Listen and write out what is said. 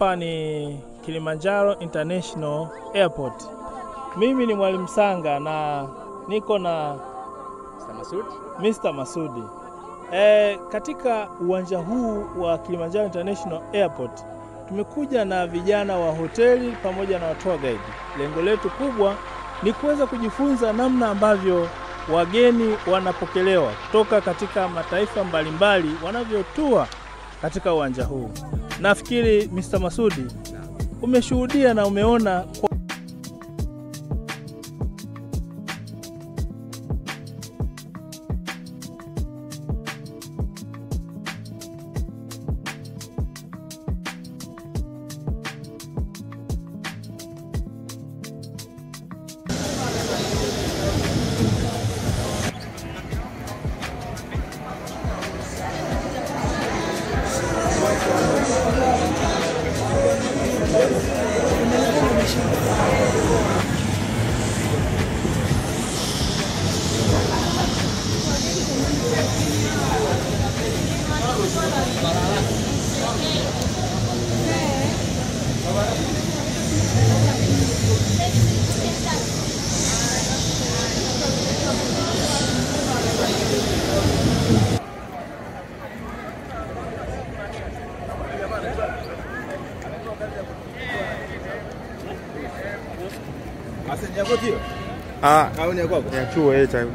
Hapa ni Kilimanjaro International Airport. Mimi ni Mwalimu Sanga na niko na Mr. Masudi. Mr. Masudi. Katika uwanja huu wa Kilimanjaro International Airport tumekuja na vijana wa hoteli pamoja na tour guide. Lengo letu kubwa ni kuweza kujifunza namna ambavyo wageni wanapokelewa kutoka katika mataifa mbalimbali wanavyotua katika uwanja huu. Nafikiri Mr. Masudi umeshuhudia na umeona Ah, ya chuo cha.